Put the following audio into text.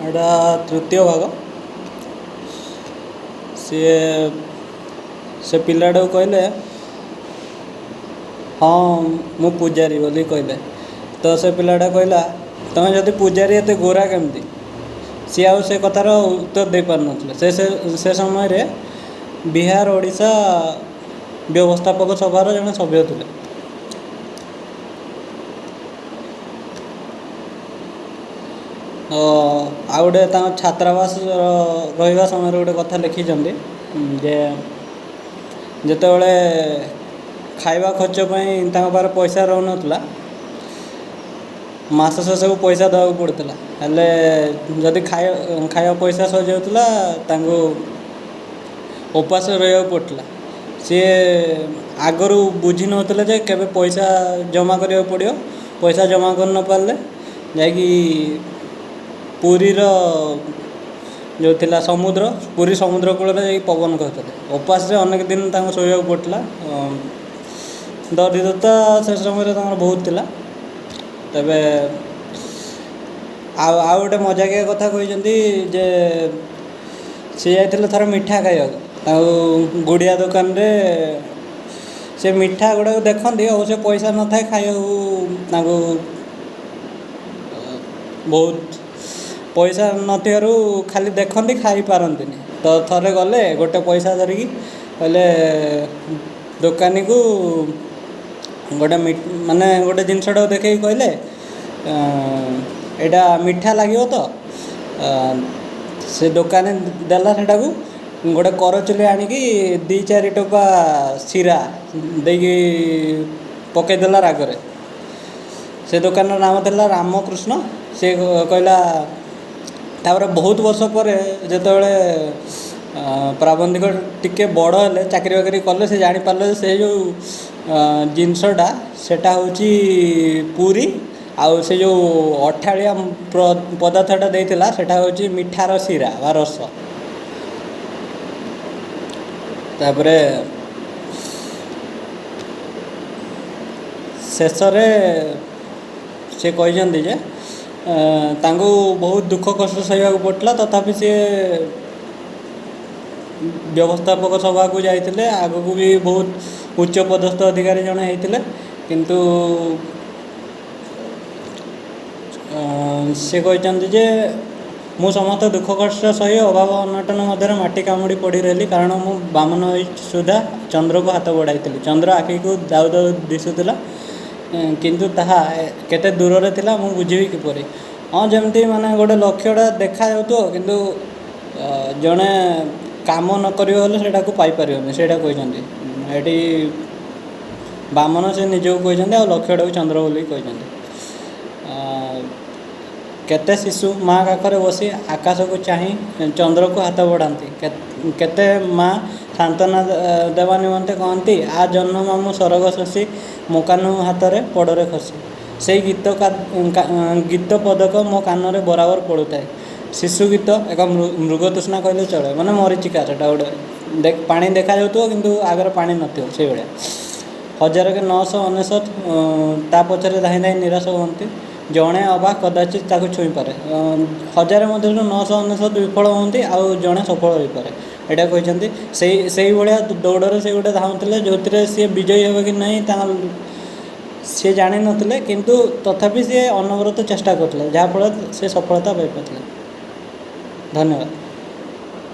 ଏଇଟା ତୃତୀୟ ଭାଗ। ସିଏ ସେ ପିଲାଟାକୁ କହିଲେ, ହଁ ମୁଁ ପୂଜାରୀ ବୋଲି କହିଲେ। ତ ସେ ପିଲାଟା କହିଲା, ତୁମେ ଯଦି ପୂଜାରୀ ଏତେ ଗୋରା କେମିତି? ସିଏ ଆଉ ସେ କଥାର ଉତ୍ତର ଦେଇପାରୁନଥିଲେ। ସେ ସେ ସେ ସମୟରେ ବିହାର ଓଡ଼ିଶା ବ୍ୟବସ୍ଥାପକ ସଭାର ଜଣେ ସଭ୍ୟ ଥିଲେ। ଆଉ ଗୋଟେ ତାଙ୍କ ଛାତ୍ରାବାସ ରହିବା ସମୟରେ ଗୋଟେ କଥା ଲେଖିଛନ୍ତି ଯେ ଯେତେବେଳେ ଖାଇବା ଖର୍ଚ୍ଚ ପାଇଁ ତାଙ୍କ ପାଖରେ ପଇସା ରହୁନଥିଲା, ମାସ ଶେଷକୁ ପଇସା ଦେବାକୁ ପଡ଼ୁଥିଲା। ହେଲେ ଯଦି ଖାଇବା ପଇସା ସରିଯାଉଥିଲା, ତାଙ୍କୁ ଉପାସ ରହିବାକୁ ପଡ଼ୁଥିଲା। ସିଏ ଆଗରୁ ବୁଝି ନେଉଥିଲେ ଯେ କେବେ ପଇସା ଜମା କରିବାକୁ ପଡ଼ିବ। ପଇସା ଜମା କରି ନ ପାରିଲେ ଯାଇକି ପୁରୀର ଯେଉଁ ଥିଲା ସମୁଦ୍ର, ପୁରୀ ସମୁଦ୍ର କୂଳରେ ଯାଇକି ପବନ ଖାଉଥିଲେ। ଉପାସରେ ଅନେକ ଦିନ ତାଙ୍କୁ ଶୋଇବାକୁ ପଡ଼ୁଥିଲା। ଦରିଦ୍ରତା ସେ ସମୟରେ ତାଙ୍କର ବହୁତ ଥିଲା। ତେବେ ଆଉ ଆଉ ଗୋଟେ ମଜାକିଆ କଥା କହିଛନ୍ତି ଯେ ସେ ଯାଇଥିଲେ ଥରେ ମିଠା ଖାଇବାକୁ। ଆଉ ଗୁଡ଼ିଆ ଦୋକାନରେ ସେ ମିଠା ଗୁଡ଼ାକ ଦେଖନ୍ତି, ଅବଶ୍ୟ ପଇସା ନଥାଏ ଖାଇବାକୁ। ତାଙ୍କୁ ବହୁତ ପଇସା ନଥିବାରୁ ଖାଲି ଦେଖନ୍ତି, ଖାଇପାରନ୍ତିନି। ତ ଥରେ ଗଲେ ଗୋଟେ ପଇସା ଧରିକି, କହିଲେ ଦୋକାନୀକୁ ଗୋଟେ ମାନେ ଗୋଟେ ଜିନିଷଟାକୁ ଦେଖେଇକି କହିଲେ, ଏଇଟା ମିଠା ଲାଗିବ ତ? ସେ ଦୋକାନୀ ଦେଲା ସେଟାକୁ, ଗୋଟେ କରଚୁଲି ଆଣିକି ଦୁଇ ଚାରି ଟୋପା ଶିରା ଦେଇକି ପକେଇଦେଲା ରାଗରେ। ସେ ଦୋକାନର ନାମ ଥିଲା ରାମକୃଷ୍ଣ। ସେ କହିଲା, ତାପରେ ବହୁତ ବର୍ଷ ପରେ ଯେତେବେଳେ ପ୍ରାବନ୍ଧିକ ଟିକେ ବଡ଼ ହେଲେ, ଚାକିରି ବାକିରି କଲେ, ସେ ଜାଣିପାରିଲେ ଯେ ସେ ଯେଉଁ ଜିନିଷଟା ସେଟା ହେଉଛି ପୁରୀ, ଆଉ ସେ ଯେଉଁ ଅଠାଳିଆ ପଦାର୍ଥଟା ଦେଇଥିଲା ସେଟା ହେଉଛି ମିଠାର ଶିରା ବା ରସ। ତାପରେ ଶେଷରେ ସେ କହିଛନ୍ତି ଯେ ତାଙ୍କୁ ବହୁତ ଦୁଃଖ କଷ୍ଟ ସହିବାକୁ ପଡ଼ିଥିଲା, ତଥାପି ସିଏ ବ୍ୟବସ୍ଥାପକ ସଭାକୁ ଯାଇଥିଲେ, ଆଗକୁ ବି ବହୁତ ଉଚ୍ଚ ପଦସ୍ଥ ଅଧିକାରୀ ଜଣେ ହେଇଥିଲେ। କିନ୍ତୁ ସେ କହିଛନ୍ତି ଯେ ମୁଁ ସମସ୍ତ ଦୁଃଖ କଷ୍ଟ ସହି ଅଭାବ ଅନଟନ ମଧ୍ୟରେ ମାଟି କାମୁଡ଼ି ପଡ଼ି ରହିଲି, କାରଣ ମୁଁ ବାମନ ହୋଇ ସୁଦ୍ଧା ଚନ୍ଦ୍ରକୁ ହାତ ବଢ଼ାଇଥିଲି। ଚନ୍ଦ୍ର ଆଖିକୁ ଦାଉ ଦାଉ ଦିଶୁଥିଲା, କିନ୍ତୁ ତାହା କେତେ ଦୂରରେ ଥିଲା ମୁଁ ବୁଝିବି କିପରି? ହଁ, ଯେମିତି ମାନେ ଗୋଟେ ଲକ୍ଷ୍ୟଟା ଦେଖାଯାଉଥିବ, କିନ୍ତୁ ଜଣେ କାମ ନ କରିବ ହେଲେ ସେଇଟାକୁ ପାଇପାରିବନି, ସେଇଟା କହିଛନ୍ତି ଏଠି। ବାମନ ସେ ନିଜକୁ କହିଛନ୍ତି ଆଉ ଲକ୍ଷ୍ୟଟାକୁ ଚନ୍ଦ୍ର ବୋଲି କହିଛନ୍ତି। କେତେ ଶିଶୁ ମା କାଖରେ ବସି ଆକାଶକୁ ଚାହିଁ ଚନ୍ଦ୍ରକୁ ହାତ ବଢ଼ାନ୍ତି। କେତେ ମା ସାନ୍ତ୍ୱନା ଦେବା ନିମନ୍ତେ କହନ୍ତି, ଆ ଜହ୍ନ ମାମୁଁ ସରଗ ଶଶୀ, ମୋ କାହ୍ନୁ ହାତରେ ପଡ଼ରେ ଖସି। ସେଇ ଗୀତ ଗୀତ ପଦକ ମୋ କାନରେ ବରାବର ପଡ଼ୁଥାଏ। ଶିଶୁ ଗୀତ ଏକ ମୃଗତୃଷ୍ଣା କହିଲେ ଚଳେ, ମାନେ ମରିଚିକା। ସେଟା ଗୋଟେ ପାଣି ଦେଖାଯାଉଥିବ କିନ୍ତୁ ଆଗରେ ପାଣି ନଥିବ, ସେଇଭଳିଆ। ହଜାରକେ 999 ତା ପଛରେ ଧାଇଁ ଧାଇଁ ନିରାଶ ହୁଅନ୍ତି, ଜଣେ ଅବା କଦାଚିତ ତାକୁ ଛୁଇଁପାରେ। ହଜାରେ ମଧ୍ୟରୁ 999 ବିଫଳ ହୁଅନ୍ତି ଆଉ ଜଣେ ସଫଳ ହୋଇପାରେ, ଏଇଟା କହିଛନ୍ତି। ସେଇଭଳିଆ ଦୌଡ଼ରେ ସେ ଗୋଟେ ଧାଉଁଥିଲେ, ଯେଉଁଥିରେ ସିଏ ବିଜୟୀ ହେବେ କି ନାହିଁ ତାଙ୍କ ସିଏ ଜାଣିନଥିଲେ, କିନ୍ତୁ ତଥାପି ସିଏ ଅନବରତ ଚେଷ୍ଟା କରୁଥିଲେ, ଯାହାଫଳରେ ସେ ସଫଳତା ପାଇପାରିଥିଲେ। ଧନ୍ୟବାଦ।